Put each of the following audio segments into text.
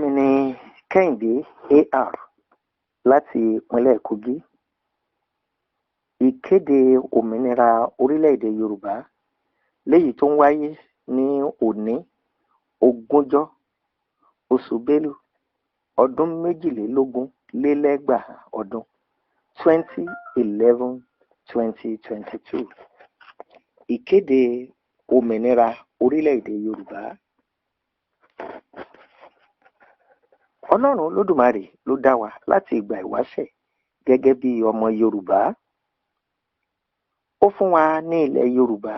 Mi ní Kẹ́hìndé AR láti ìpínlẹ̀ Kogi. Ìkéde òmìnira orílẹ̀-èdè Yorùbá léyìí tó ń wáyé ní òní, 20 oṣù Bélú, ọdún 2022 ọdún, 2011 2022. Ìkéde òmìnira orílẹ̀-èdè Yorùbá. Ọlọ́run Olódùmarè ló dá wa láti ìgbà ìwáṣẹ̀ gẹ́gẹ́ bí ọmọ Yorùbá. Ó fún wa ní ilẹ̀ Yorùbá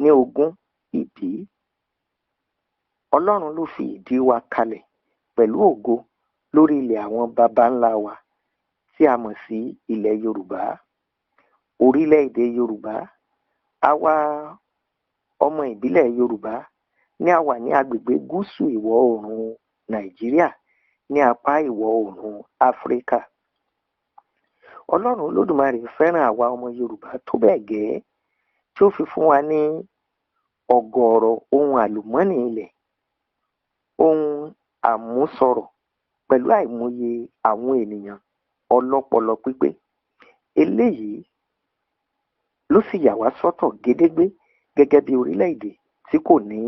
ní ogún ìbí. Ọlọ́run ló fi ìdí wa kalẹ̀ pẹ̀lú ògo lórí ilẹ̀ àwọn baba ńlá wa tí a mọ̀ sí ilẹ̀ Yorùbá. Orílẹ̀-èdè Yorùbá, àwa ọmọ ìbílẹ̀ Yorùbá ní a wà ní agbègbè gúúsù ìwọ̀ oòrùn Nàìjíríà ní apá ìwọ̀ oòrùn Áfíríkà. Ọlọ́run Olódùmarè fẹ́ràn àwa ọmọ Yorùbá tó bẹ́ẹ̀ gẹ́ tí ó fi fún wa ní ọ̀gọ̀ọ̀rọ̀ ohun àlùmọ́nì ilẹ̀, ohun àmúṣọrọ̀ pẹ̀lú àìmọye àwọn ènìyàn ọlọ́pọlọ pípé. Eléyìí ló sì yà wá sọ́tọ̀ gédégbé gẹ́gẹ́ bí orílẹ̀-èdè tí kò ní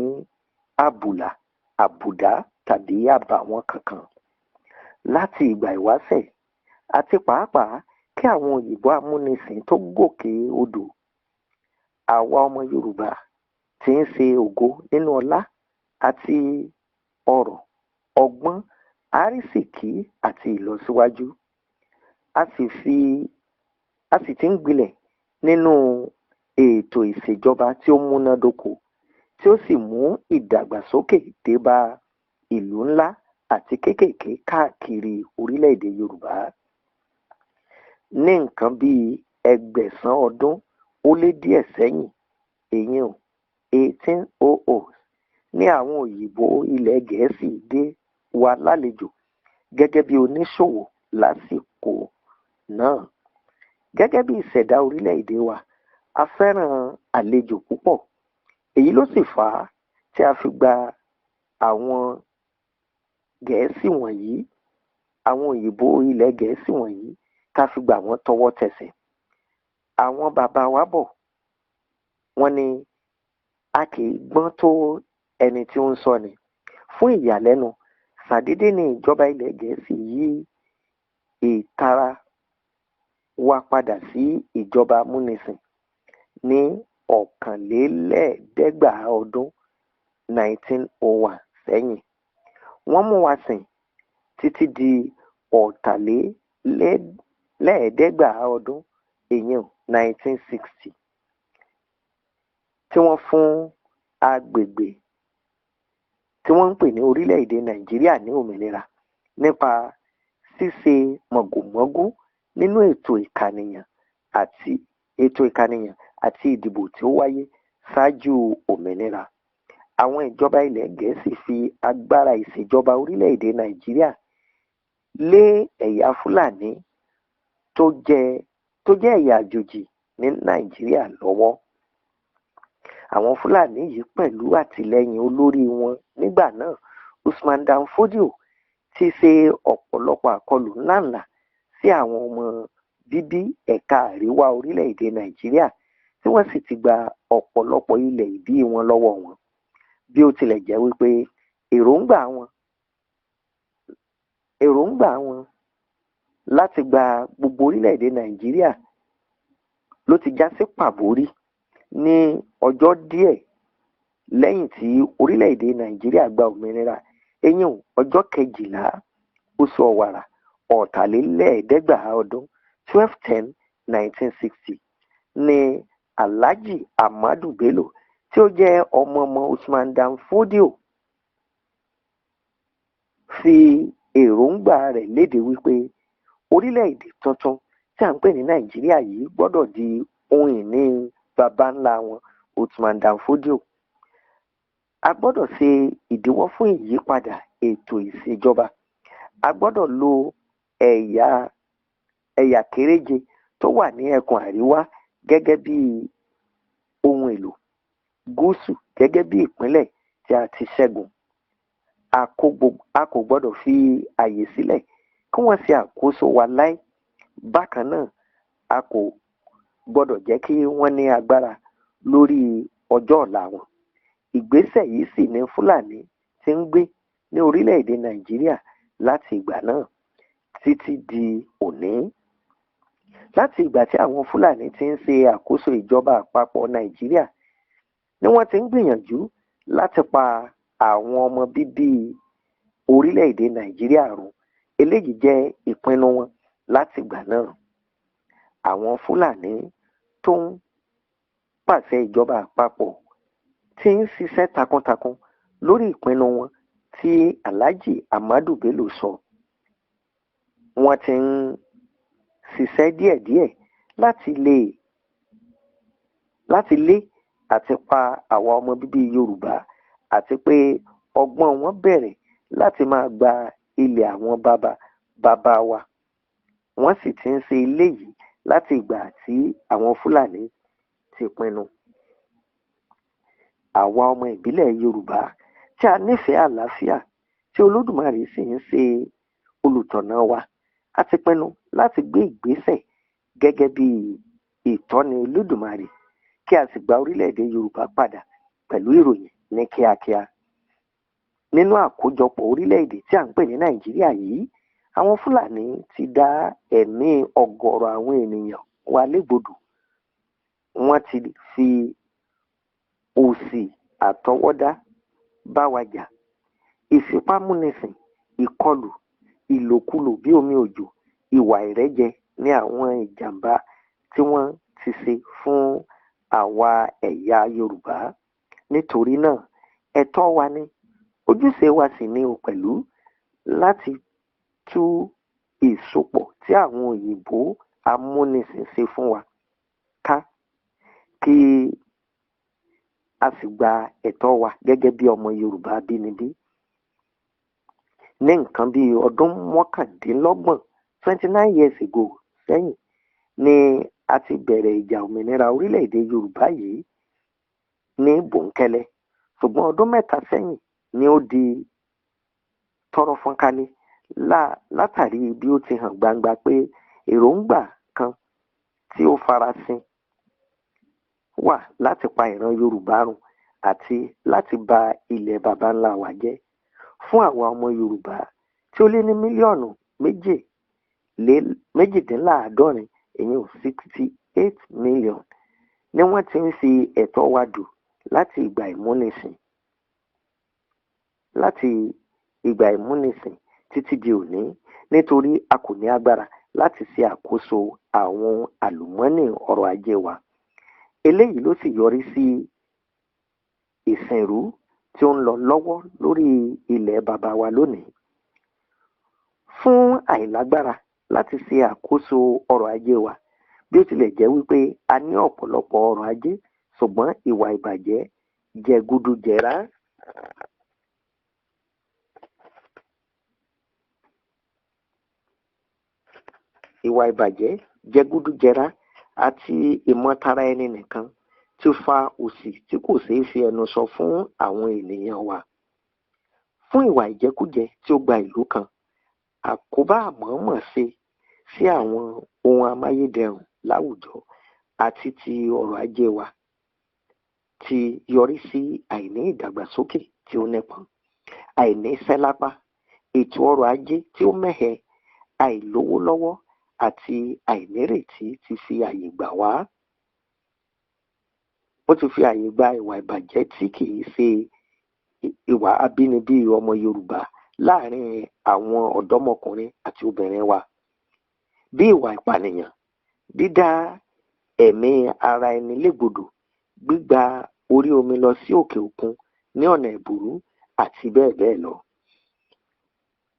àbùlà, àbùdá tàbí àbàwọ́n kankan. Láti ìgbà ìwáṣẹ̀ àti pàápàá kí àwọn òyìnbó amúnisìn tó gòkè odò, àwa ọmọ Yorùbá tí ń ṣe ògo nínú ọlá àti ọrọ̀, ọgbọ́n, àrísìkí àti ìlọsíwájú. A sì ti ń gbilẹ̀ nínú ètò ìṣèjọba tí ó múnádóko, tí ó sì mú ìdàgbàsókè dé bá ìlú ńlá àti kéékèèké káàkiri orílẹ̀-èdè Yorùbá. Ní nǹkan bíi 800 ọdún ó lé díẹ̀ sẹ́yìn, èyí 1800, ní àwọn òyìnbó ilẹ̀ Gẹ̀ẹ́sì dé wa lálejò gẹ́gẹ́ bí oníṣòwò lásìkò náà. Gẹ́gẹ́ bí ìṣẹ̀dá orílẹ̀-èdè wa, a fẹ́ràn àlejò púpọ̀. Èyí ló sì fà á tí a fi gba àwọn Gẹ̀ẹ́sì wọ̀nyí, àwọn òyìnbó ilẹ̀ Gẹ̀ẹ́sì wọ̀nyí, ká fi gbà wọ́n tọwọ́ tẹsẹ̀. Àwọn bàbá wa bọ̀, wọ́n ní a kì í gbọ́n tó ẹni tí ó ń sọ ni. Fún ìyàlẹ́nu, ṣàdédé ní ìjọba ilẹ̀ Gẹ̀ẹ́sì yí ìtara wa padà sí ìjọba amúnisìn ní 1901 ọdún, 1901 sẹ́yìn. Wọ́n mú wa sìn títí di 1960 ọdún, èyí 1960, tí wọ́n fún agbègbè tí wọ́n ń pè ní orílẹ̀-èdè Nàìjíríà ní òmìnira nípa ṣíṣe mọ̀gòmọ́gó nínú ètò ìkànìyàn àti ìdìbò tí ó wáyé ṣáájú òmìnira. Àwọn ìjọba ilẹ̀ Gẹ̀ẹ́sì fi agbára ìṣèjọba orílẹ̀-èdè Nàìjíríà lé ẹ̀yà Fúlàní tó jẹ́ ẹ̀yà àjòjì ní Nàìjíríà lọ́wọ́. Àwọn Fúlàní yìí pẹ̀lú àtìlẹ́yìn olórí wọn nígbà náà, Usman Dan Fodio, ti ṣe ọ̀pọ̀lọpọ̀ àkọlù ńláǹlà sí àwọn ọmọ bíbí ẹ̀ka àríwá orílẹ̀-èdè Nàìjíríà, tí wọ́n sì ti gba ọ̀pọ̀lọpọ̀ ilẹ̀ ìbí wọn lọ́wọ́ wọn. Bí ó tilẹ̀ jẹ́ wípé èròǹgbà wọn láti gba gbogbo orílẹ̀-èdè Nàìjíríà ló ti já sí pàbó rí. Ní ọjọ́ díẹ̀ lẹ́yìn tí orílẹ̀-èdè Nàìjíríà gba òmìnira, eyín ọjọ́ 12 oṣù Ọ̀wàrà 1960 ọdún, 12/10/1960, ní Alhaji Ahmadu Bello, tí ó jẹ́ ọmọ ọmọ Usman Dan Fodio, fi èròǹgbà rẹ̀ léde wípé orílẹ̀-èdè tuntun tí à ń pè ní Nàìjíríà yìí gbọ́dọ̀ di ohun ìní baba ńlá wọn, Usman Dan Fodio. A gbọ́dọ̀ ṣe ìdíwọ́ fún ìyípadà ètò ìṣèjọba. A gbọ́dọ̀ lo ẹ̀yà kéréje tó wà ní ẹkùn àríwá gẹ́gẹ́ bí ohun èlò, gúúsù gẹ́gẹ́ bí ìpínlẹ̀ tí a ti ṣẹ́gun. A kò gbọ́dọ̀ fi àyè sílẹ̀ kí wọ́n ṣe àkóso wa láé. Bákan náà, a kò gbọ́dọ̀ jẹ́ kí wọ́n ní agbára lórí ọjọ́ ọ̀la wọn. Ìgbésẹ̀ yìí sì ni Fúlàní ti ń gbé ní orílẹ̀-èdè Nàìjíríà láti ìgbà náà títí di òní. Láti ìgbà tí àwọn Fúlàní ti ń ṣe àkóso ìjọba àpapọ̀ Nàìjíríà ni wọ́n ti ń gbìyànjú láti pa àwọn ọmọ bíbí orílẹ̀-èdè Nàìjíríà run. Eléyìí jẹ́ ìpinnu wọn láti ìgbà náà. Àwọn Fúlàní tó ń pàṣẹ ìjọba àpapọ̀ ti ń ṣiṣẹ́ takuntakun lórí ìpinnu wọn tí Alhaji Ahmadu Bello sọ. Wọ́n ti ń ṣiṣẹ́ díẹ̀díẹ̀ láti lé àti pa àwa ọmọ bíbí Yorùbá, àti pé ọgbọ́n wọn bẹ̀rẹ̀ láti máa gba ilẹ̀ àwọn bàbá bàbá wa. Wọ́n sì ti ń ṣe eléyìí láti ìgbà tí àwọn Fúlàní ti pinnu. Àwa ọmọ ìbílẹ̀ Yorùbá tí a nífẹ̀ẹ́ àlàáfíà, tí Olódùmarè sì ń ṣe olùtọ̀nà wa, a ti pinnu láti gbé ìgbésẹ̀ gẹ́gẹ́ bí ìtọ́ni Olódùmarè kí a sì gba orílẹ̀-èdè Yorùbá padà pẹ̀lú ìròyìn ní kíákíá. Nínú àkójọpọ̀ orílẹ̀-èdè tí à ń pè ní Nàìjíríà yìí, àwọn Fúlàní ti dá ẹ̀mí ọ̀gọ̀rọ̀ àwọn ènìyàn wa légbodò. Wọ́n ti fi òṣì àtọwọ́dá bá wa jà, ìfipámúnisìn, ìkọlù, ìlòkulò bí omi òjò, ìwà ìrẹ́jẹ ní àwọn ìjàmbá tí wọ́n ti ṣe fún àwa ẹ̀yà Yorùbá. Nítorí náà, ẹ̀tọ́ wa ni, ojúṣe wa sì ni ò pẹ̀lú láti tú ìsopọ̀ tí àwọn òyìnbó amúnisìn ṣe fún wa ká, kí a sì gba ẹ̀tọ́ wa gẹ́gẹ́ bí ọmọ Yorùbá abínibí. Ní nǹkan bí ọdún 29, 29 years ago sẹ́yìn ni a ti bẹ̀rẹ̀ ìjà òmìnira orílẹ̀-èdè Yorùbá yìí ní bòńkẹ́lẹ́. Ṣùgbọ́n ọdún 3 sẹ́yìn ni ó di tọ́rọ́ fọ́nkálé látàrí bí ó ti hàn gbangba pé èròǹgbà kan tí ó farasin wà láti pa ìran Yorùbá run àti láti ba ilẹ̀ baba ńlá wa jẹ́. Fún àwa ọmọ Yorùbá tí ó lé ní mílíọ̀nù 68, èyí 68 million, ni wọ́n ti ń fi ẹ̀tọ́ wa dù láti ìgbà ìmúnisìn títí di òní, nítorí a kò ní agbára láti ṣe àkóso àwọn àlùmọ́nì ọrọ̀ ajé wa. Eléyìí ló sì yọrí sí ìsìnrú tí ó ń lọ lọ́wọ́ lórí ilẹ̀ baba wa lónìí. Fún àìlágbára láti ṣe àkóso ọrọ̀ ajé wa, bí ó tilẹ̀ jẹ́ wípé a ní ọ̀pọ̀lọpọ̀ ọrọ̀ ajé, ṣùgbọ́n ìwà ìbàjẹ́ jẹgúdújẹrá. Ìwà ìbàjẹ́, jẹgúdújẹrá àti ìmọ̀tara ẹni nìkan ti fa òṣì tí kò ṣeé fi ẹnu sọ fún àwọn ènìyàn wa. Fún ìwà ìjẹkújẹ tí ó gba ìlú kan, àkóbá àmọ̀ọ́mọ̀ ṣe sí àwọn ohun amáyédẹrùn láwùjọ àti ti ọrọ̀ ajé wa ti yọrí sí àìní ìdàgbàsókè tí ó nípọn, àìní iṣẹ́ lápá, ètò ọrọ̀ ajé tí ó mẹ́hẹ, àìlówólọ́wọ́ àti àìnírètí ti fi àyè gbà wá. Ó ti fi àyè gba ìwà ìbàjẹ́ tí kì í ṣe ìwà abínibí ọmọ Yorùbá láàrin àwọn ọ̀dọ́mọkùnrin àti obìnrin wa. Bí ìwà ìpànìyàn, dídá ẹ̀mí ara ẹni légbodò, gbígba orí omi lọ sí òkè òkun ní ọ̀nà ẹ̀bùrú àti bẹ́ẹ̀ bẹ́ẹ̀ lọ.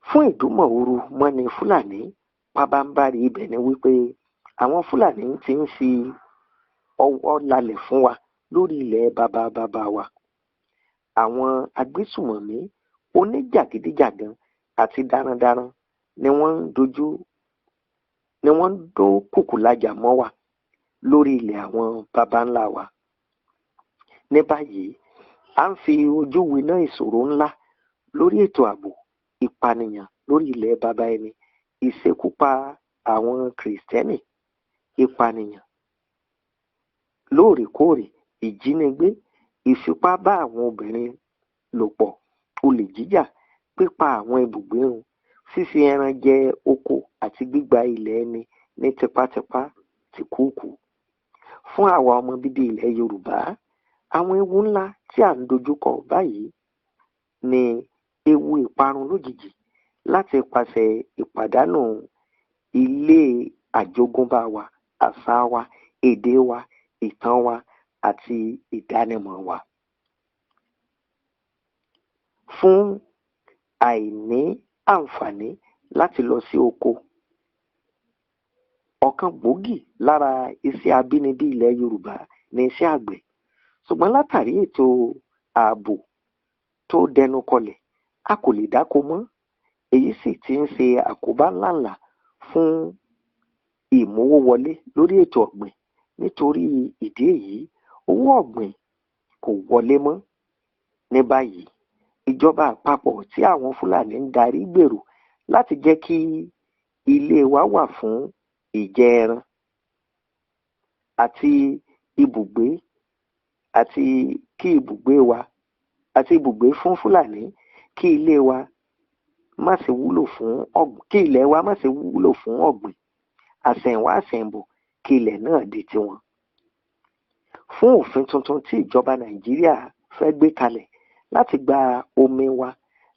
Fún ìdúnmọ̀húrú mọ́ni Fúlàní, pabambarì ibẹ̀ ni wípé àwọn Fúlàní ti ń fi ọwọ́ lálẹ̀ fún wa lórí ilẹ̀ baba baba wa. Àwọn agbésùmọ̀mí, oníjàgídíjàgan àti darandaran ni wọ́n ń dúnkùkù lájà mọ́ wa lórí ilẹ̀ àwọn baba ńlá wa. Ní báyìí, à ń fi ojú winá ìṣòro ńlá lórí ètò ààbò, ìpànìyàn lórí ilẹ̀ baba ẹni, ìṣekúpa àwọn Kìrìsìtẹ́nì, ìpànìyàn lóòrèkóòrè, ìjínigbé, ìfipá bá àwọn obìnrin lò pọ̀, olè jíjà, pípa àwọn ibùgbé run, fífi ẹran jẹ oko àti gbígba ilẹ̀ ẹni ní tipátipá tìkúùkù. Fún àwa ọmọ bíbí ilẹ̀ Yorùbá, àwọn ewu ńlá tí à ń dojúkọ báyìí ni ewu ìparun lójijì láti pàṣẹ ìpàdánù ilé àjogúnbá wa, àṣà wa, èdè wa, ìtàn wa àti ìdánimọ̀ wa. Fún àìní àǹfààní láti lọ sí oko, ọ̀kan gbòógì lára iṣẹ́ abínibí ilẹ̀ Yorùbá ni iṣẹ́ àgbẹ̀. Ṣùgbọ́n látàrí ètò ààbò tó dẹnu kọlẹ̀, a kò lè dáko mọ́. Èyí sì ti ń ṣe àkóbá ńláǹlà fún ìmówówọlé lórí ètò ọ̀gbìn. Nítorí ìdí èyí, owó ọ̀gbìn kò wọlé mọ́. Ní báyìí, ìjọba àpapọ̀ tí àwọn Fúlàní ń darí gbèrò láti jẹ́ kí ilé wa wà fún ìjẹ ẹran àti ibùgbé àti kí ibùgbé wa àti ibùgbé fún Fúlàní, kí ilé wa má ṣe wúlò fún ọ̀gbìn, kí ilẹ̀ wa má ṣe wúlò fún ọ̀gbìn, àṣẹ̀yìnwá àṣẹ̀yìnbọ̀ kí ilẹ̀ náà di tiwọn. Fún òfin tuntun tí ìjọba Nàìjíríà fẹ́ gbé kalẹ̀ láti gba omi wa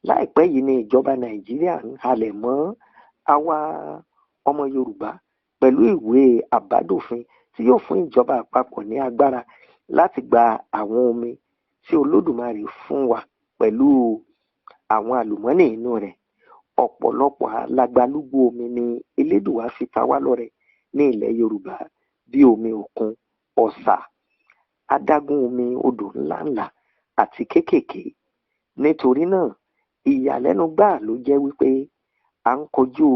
láìpẹ́ yìí ni ìjọba Nàìjíríà ń halẹ̀ mọ́ àwa ọmọ Yorùbá pẹ̀lú ìwé àbádòfin tí yóò fún ìjọba àpapọ̀ ní agbára láti gba àwọn omi tí Olódùmarè fún wa pẹ̀lú àwọn àlùmọ́nì inú rẹ̀. Ọ̀pọ̀lọpọ̀ alagbalúgbú omi ni Elédùwà fi ta wá lọ́rẹ ní ilẹ̀ Yorùbá, bí omi òkun, ọ̀sà, adágún omi odò ńláńlá àti kéékèèké. Nítorí náà, ìyàlẹ́nu gbáà ló jẹ́ wípé à ń kojú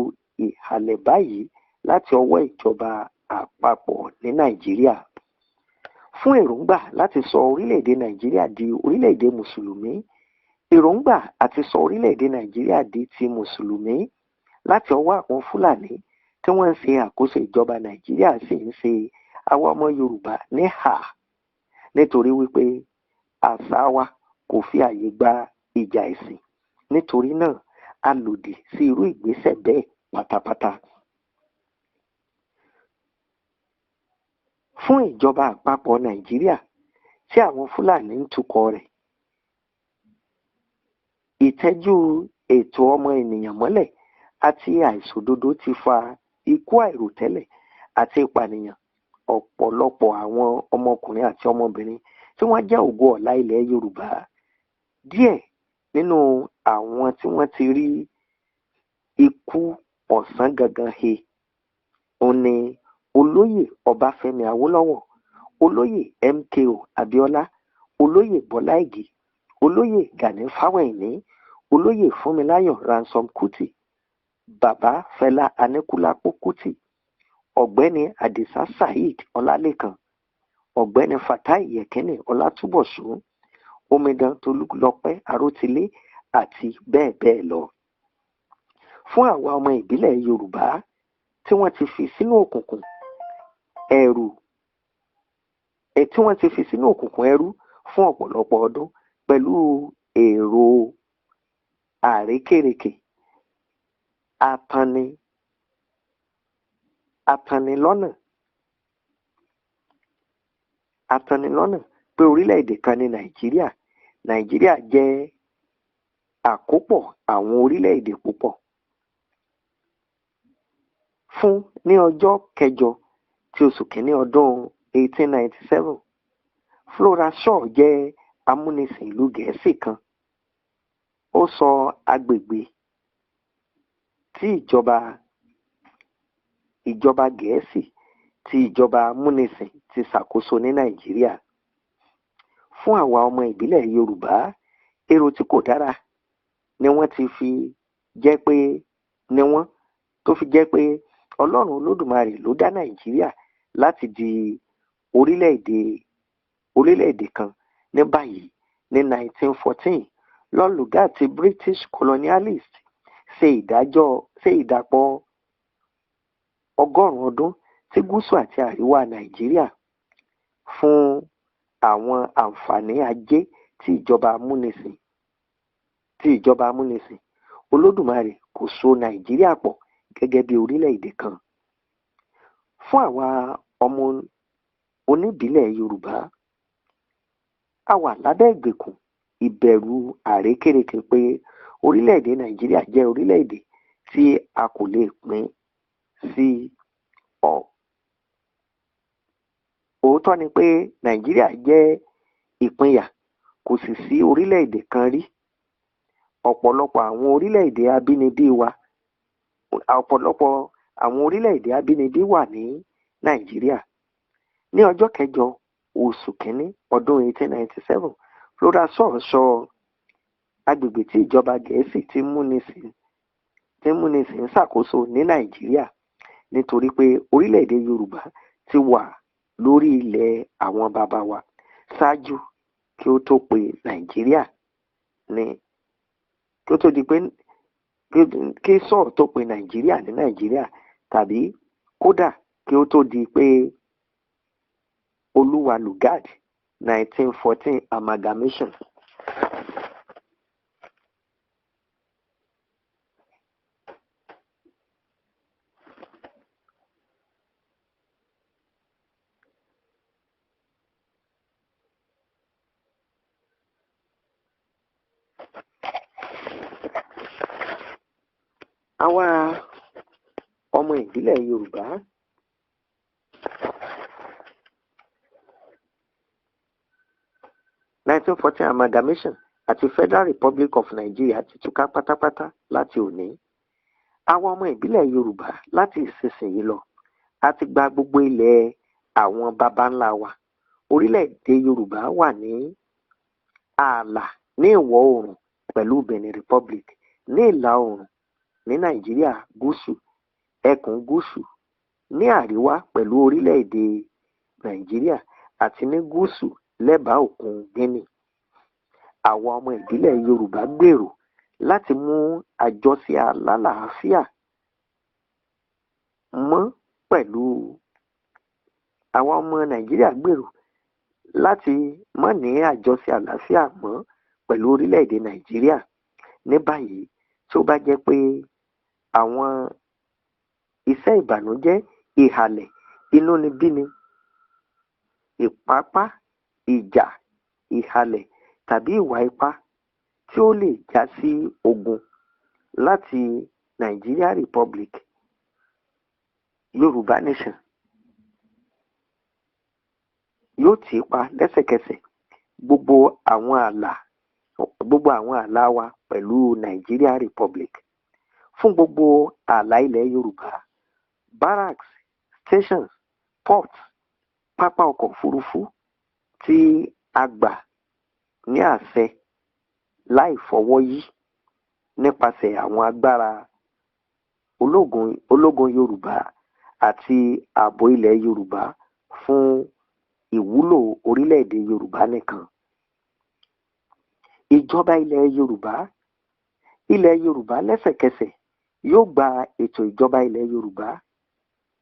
ìhàlẹ̀ báyìí láti ọwọ́ ìjọba àpapọ̀ ní Nàìjíríà. Fún èròǹgbà láti sọ orílẹ̀-èdè Nàìjíríà di orílẹ̀-èdè Mùsùlùmí, èròǹgbà àti sọ orílẹ̀-èdè Nàìjíríà di ti Mùsùlùmí láti ọwọ́ àwọn Fúlàní tí wọ́n ń ṣe àkóso ìjọba Nàìjíríà sì ń ṣe àwa ọmọ Yorùbá ní hà, nítorí wípé àṣà wa kò fi àyè gba ìjà ẹ̀sìn. Nítorí náà, a lòdì sí irú ìgbésẹ̀ bẹ́ẹ̀ pátápátá. Fún ìjọba àpapọ̀ Nàìjíríà tí àwọn Fúlàní ń tukọ̀ rẹ̀, ìtẹ́jú ètò ọmọ ènìyàn mọ́lẹ̀ àti àìṣòdodo ti fa ikú àìròtẹ́lẹ̀ àti ìpànìyàn ọ̀pọ̀lọpọ̀ àwọn ọmọkùnrin àti ọmọbìnrin tí wọ́n jẹ́ ògo ọ̀la ilẹ̀ Yorùbá. Díẹ̀ nínú àwọn tí wọ́n ti rí ikú ọ̀sán gangan he òun ni Olóyè Ọbáfẹ́mi Awólọ́wọ̀, Olóyè MKO Abíọ́lá, Olóyè Bọ́lá Ìgè, Olóyè Gani Fáwẹ̀hìnmí, Olóyè Fúnmiláyọ̀ Ransome Kuti, Bàbá Fẹlá Aníkúlápó Kútì, Ọ̀gbẹ́ni Àdìsá Saheed Ọlálékan, Ọ̀gbẹ́ni Fatai Yekini Ọlátúbọ̀sún, Omidan Tolúlọpẹ́ Arótilé àti bẹ́ẹ̀ bẹ́ẹ̀ lọ. Fún àwa ọmọ ìbílẹ̀ Yorùbá tí wọ́n ti fi sínú òkùnkùn ẹrú tí wọ́n ti fi sínú òkùnkùn ẹrú fún ọ̀pọ̀lọpọ̀ ọdún pẹ̀lú èrò àrékérekè atannilọ́nà pé orílẹ̀-èdè kan ní Nàìjíríà. Nàìjíríà jẹ́ àkópọ̀ àwọn orílẹ̀-èdè púpọ̀. Fún ní ọjọ́ kẹjọ tí oṣù kínní ọdún 1897, Flora Shaw jẹ́ amúnisìn ìlú Gẹ̀ẹ́sì kan. Ó sọ agbègbè tí ìjọba Gẹ̀ẹ́sì tí ìjọba amúnisìn ti ṣàkóso ní Nàìjíríà. Fún àwa ọmọ ìbílẹ̀ Yorùbá, èrò tí kò dára ni wọ́n ti fi jẹ́ pé ni wọ́n tó fi jẹ́ pé Ọlọ́run Olódùmarè ló dá Nàìjíríà láti di orílẹ̀-èdè kan. Ní báyìí, ní 1914, Lord Lugard ti British colonialist ṣe ìdájọ́ ṣe ìdàpọ̀ 100 ọdún tí gúúsù àti àríwá Nàìjíríà fún àwọn àǹfààní ajé tí ìjọba amúnisìn. Olódùmarè kò so Nàìjíríà pọ̀ gẹ́gẹ́ bí orílẹ̀-èdè kan. Fún àwa ọmọ oníbílẹ̀ Yorùbá, a wà lábẹ́ ìgbèkùn ìbẹ̀rù àrékérekè pé orílẹ̀-èdè Nàìjíríà jẹ́ orílẹ̀-èdè tí a kò lè pín sí ọ. Òótọ́ ni pé Nàìjíríà jẹ́ ìpínyà, kò sì sí orílẹ̀-èdè kan rí. Ọ̀pọ̀lọpọ̀ àwọn orílẹ̀-èdè abínibí wà ní Nàìjíríà. Ní ọjọ́ 8 oṣù kínní ọdún 1897, Flora Shaw sọ agbègbè tí ìjọba Gẹ̀ẹ́sì ti múnisìn ń ṣàkóso ní Nàìjíríà, nítorí pé orílẹ̀-èdè Yorùbá ti wà lórí ilẹ̀ àwọn baba wa ṣáájú kí ó tó pe Nàìjíríà ní kí ó tó di pé kí Shaw tó pe Nàìjíríà ní Nàìjíríà, tàbí kódà kí ó tó di pé Olúwa Lugard 1914 amalgamation. Àwa ọmọ ìbílẹ̀ Yorùbá 1914 amalgamation àti Federal Republic of Nigeria ti túká pátápátá láti òní. Àwa ọmọ ìbílẹ̀ Yorùbá, láti ìsinsìnyí lọ, a ti gba gbogbo ilẹ̀ àwọn baba ńlá wa. Orílẹ̀-èdè Yorùbá wà ní ààlà ní ìwọ̀ oòrùn pẹ̀lú Benin Republic, ní ìlà oòrùn ní Nàìjíríà gúúsù, ẹkùn gúúsù, ní àríwá pẹ̀lú orílẹ̀-èdè Nàìjíríà àti ní gúúsù lẹ́bàá òkun Guinea. Àwa ọmọ ìbílẹ̀ Yorùbá gbèrò láti mú àjọṣe alálàáfíà mọ́ pẹ̀lú Àwa ọmọ Nàìjíríà gbèrò láti má ní àjọṣe àlàáfíà mọ́ pẹ̀lú orílẹ̀-èdè Nàìjíríà. Ní báyìí, tí ó bá jẹ́ pé àwọn iṣẹ́ ìbànújẹ́, ìhàlẹ̀, inúnibíni, ìpápá, ìjà, ìhàlẹ̀ tàbí ìwà ipá tí ó lè já sí ogun láti Nigeria Republic, Yorùbá Nation yóò tì í pa lẹ́sẹ̀kẹsẹ̀ gbogbo àwọn ààlà wa pẹ̀lú Nigeria Republic. Fún gbogbo ààlà ilẹ̀ Yorùbá, barracks, stations, ports, pápá ọkọ̀ òfurufú tí a gbà ní àṣẹ láì fọwọ́ yí nípasẹ̀ àwọn agbára ológun Yorùbá àti ààbò ilẹ̀ Yorùbá fún ìwúlò orílẹ̀-èdè Yorùbá nìkan. Ìjọba ilẹ̀ Yorùbá. Ilẹ̀ Yorùbá lẹ́sẹ̀kẹsẹ̀ yóò gba ètò ìjọba ilẹ̀ Yorùbá.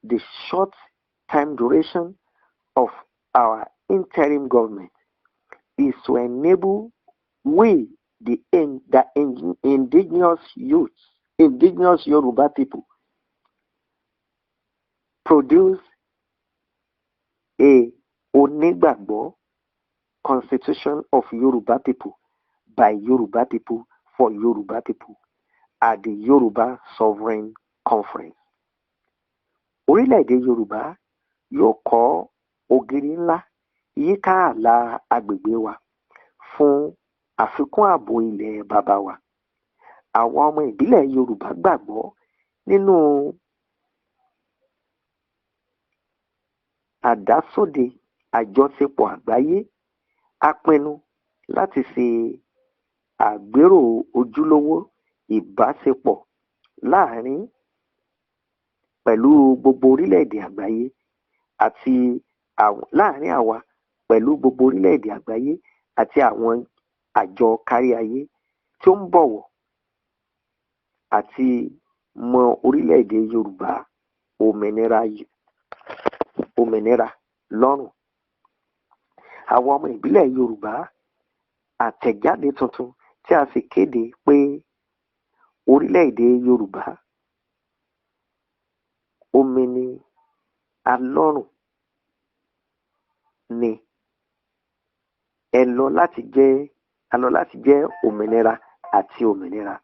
The short time duration of our interim government is to enable we the indigenous youth, indigenous Yoruba people, produce a onígbàgbọ́ constitution of Yoruba people, by Yoruba people, for Yoruba people at the Yoruba Sovereign Conference. Orílẹ̀-èdè Yorùbá yóò kọ́ ògiri ńlá yíká ààlà agbègbè wa fún àfikún ààbò ilẹ̀ baba wa. Àwa ọmọ ìbílẹ̀ Yorùbá gbàgbọ́ nínú àdásóde àjọṣepọ̀ àgbáyé. A pinnu láti ṣe àgbéró ojúlówó ìbáṣepọ̀ láàrin pẹ̀lú gbogbo orílẹ̀-èdè àgbáyé àti láàrin àwa pẹ̀lú gbogbo orílẹ̀-èdè àgbáyé àti àwọn àjọ káríayé. tí ó ń bọ̀wọ̀ àti mọ orílẹ̀-èdè Yorùbá òmìnira lọ́rùn. Àwọn ọmọ ìbílẹ̀ Yorùbá àtẹ̀jáde tuntun tí a sì kéde pé orílẹ̀-èdè Yorùbá òmìnira lọ́rùn ni ẹ lọ láti jẹ́ a lọ láti jẹ́ òmìnira àti òmìnira.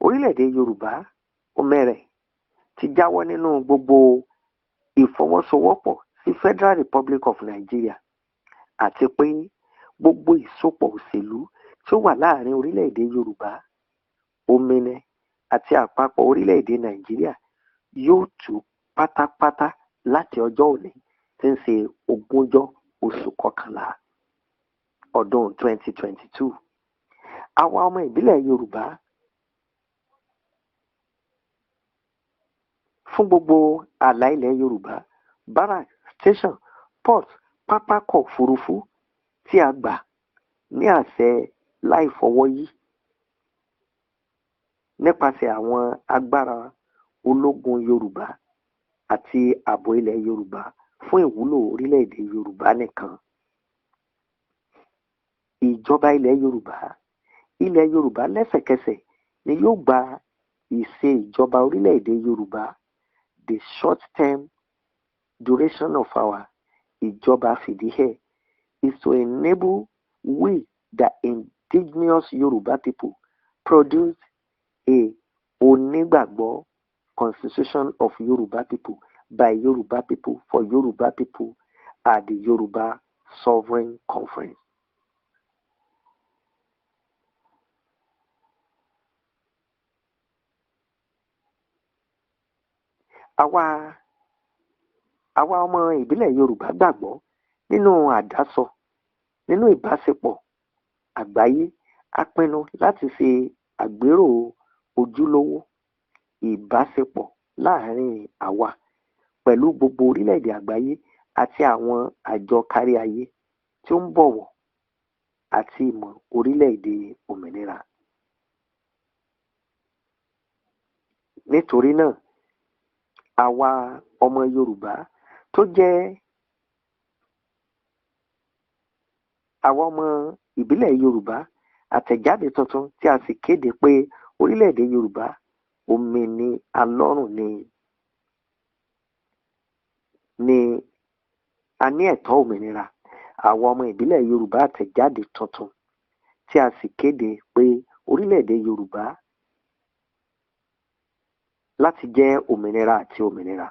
Orílẹ̀-èdè Yorùbá òmẹrẹ̀ ti jáwọ́ nínú gbogbo ìfọwọ́sowọ́pọ̀ sí Federal Republic of Nigeria àti pé gbogbo ìsopọ̀ òṣèlú tí ó wà láàrin orílẹ̀-èdè Yorùbá òmìnira àti àpapọ̀ orílẹ̀-èdè Nàìjíríà yóò tú pátápátá láti ọjọ́ òní tí ń ṣe 20 oṣù kọkànlá ọdún 2022. Àwa ọmọ ìbílẹ̀ Yorùbá fún gbogbo ààlà ilẹ̀ Yorùbá, barrack, station, port, pápákọ̀ òfurufú tí a gbà ní àṣẹ láì fọwọ́ yí nípasẹ̀ àwọn agbára ológun Yorùbá àti ààbò ilẹ̀ Yorùbá fún ìwúlò orílẹ̀-èdè Yorùbá nìkan. Ìjọba ilẹ̀ Yorùbá lẹ́sẹ̀kẹsẹ̀ ni yóò gba ìṣe ìjọba orílẹ̀-èdè Yorùbá. The short-term duration of our ìjọba fìdíhẹ̀ is to enable we, the indigenous Yoruba people, produce a onígbàgbọ́ constitution of Yoruba people by Yoruba people for Yoruba people at the Yoruba Sovereign Conference. Àwa ọmọ ìbílẹ̀ Yorùbá gbàgbọ́ nínú àdásọ nínú ìbáṣepọ̀ àgbáyé. A pinnu láti ṣe àgbérò ojúlówó ìbáṣepọ̀ láàrin àwa pẹ̀lú gbogbo orílẹ̀-èdè àgbáyé àti àwọn àjọ káríayé tí ó ń bọ̀wọ̀ àti ìmọ̀ orílẹ̀-èdè òmìnira. Nítorí náà, àwa ọmọ Yorùbá tó jẹ́ àwa ọmọ ìbílẹ̀ Yorùbá àtẹ̀jáde tuntun tí a sì kéde pé orílẹ̀-èdè Yorùbá òmìnira lọ́rùn ni a ní ẹ̀tọ́ òmìnira. Àwa ọmọ ìbílẹ̀ Yorùbá àtẹ̀jáde tuntun tí a sì kéde pé orílẹ̀-èdè Yorùbá láti jẹ́ òmìnira àti òmìnira.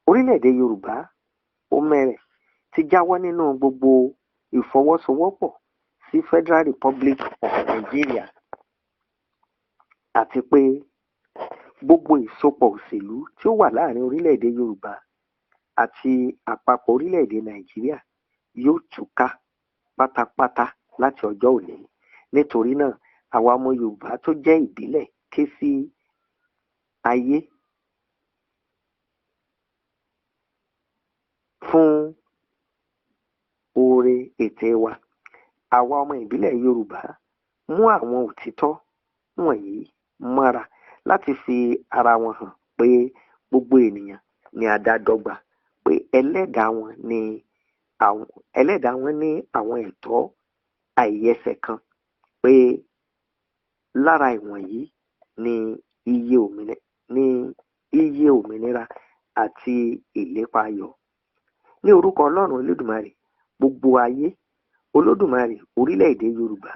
Orílẹ̀-èdè Yorùbá òmẹrẹ̀ ti jáwọ́ nínú gbogbo ìfọwọ́sowọ́pọ̀ sí Federal Republic of Nigeria àti pé gbogbo ìsopọ̀ òṣèlú tí ó wà láàrin orílẹ̀-èdè Yorùbá àti àpapọ̀ orílẹ̀-èdè Nàìjíríà yóò túká pátápátá láti ọjọ́ òní. Nítorí náà, àwa ọmọ Yorùbá tó jẹ́ ìbílẹ̀ ké sí ayé fún oore ète wa. Àwa ọmọ ìbílẹ̀ Yorùbá mú àwọn òtítọ́ wọ̀nyí mọ́ra láti fi ara wọn hàn pé gbogbo ènìyàn ni a dá dọ́gba, pé ẹlẹ́dàá wọn ní àwọn ẹ̀tọ́ àìyẹsẹ̀ kan, pé lára ìwọ̀nyí ni iye òmìnira àti ìlépa ayọ̀. Ní orúkọ Ọlọ́run Olódùmarè, gbogbo ayé, Olódùmarè orílẹ̀-èdè Yorùbá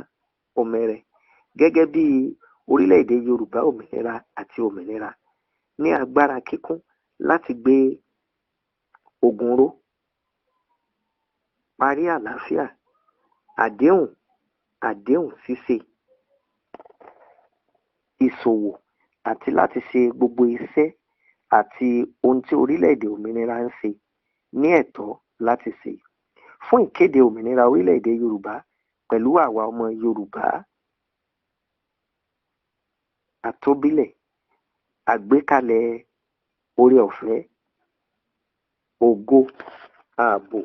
òmẹrẹ gẹ́gẹ́ bí orílẹ̀-èdè Yorùbá òmìnira àti òmìnira ní agbára kíkún láti gbé ogun ró, parí àlàáfíà, àdéhùn ṣíṣe, ìṣòwò àti láti ṣe gbogbo iṣẹ́ àti ohun tí orílẹ̀-èdè òmìnira ń ṣe ní ẹ̀tọ́ láti ṣe. Fún ìkéde òmìnira orílẹ̀-èdè Yorùbá pẹ̀lú àwa ọmọ Yorùbá àtòbílẹ̀, àgbékalẹ̀ oore ọ̀fẹ́, ògo, ààbò.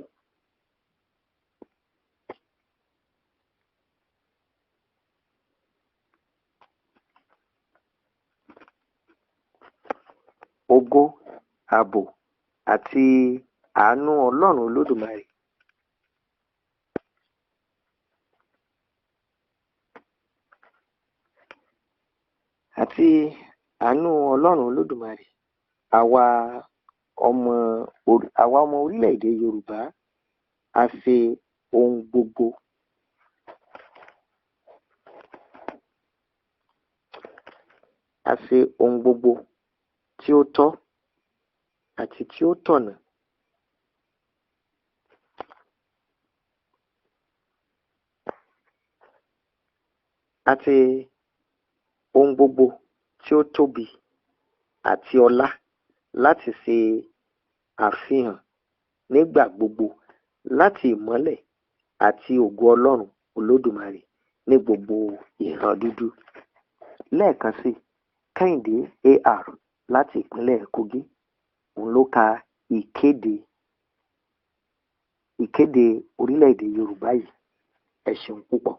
Ògo, ààbò àti àánú Ọlọ́run Olódùmarè àti àánú Ọlọ́run Olódùmarè, àwa ọmọ orílẹ̀-èdè Yorùbá, a ṣe ohun gbogbo a ṣe ohun gbogbo tí ó tọ́ àti tí ó tọ̀nà àti ohun gbogbo tí ó tóbi àti ọlá láti ṣe àfihàn nígbà gbogbo láti ìmọ́lẹ̀ àti ògo Ọlọ́run Olódùmarè ní gbogbo ìran dúdú. Lẹ́ẹ̀kan sí, Kẹ́hìndé AR láti ìpínlẹ̀ Kogi, òun ló ka ìkéde orílẹ̀-èdè Yorùbá yìí. Ẹ ṣeun púpọ̀.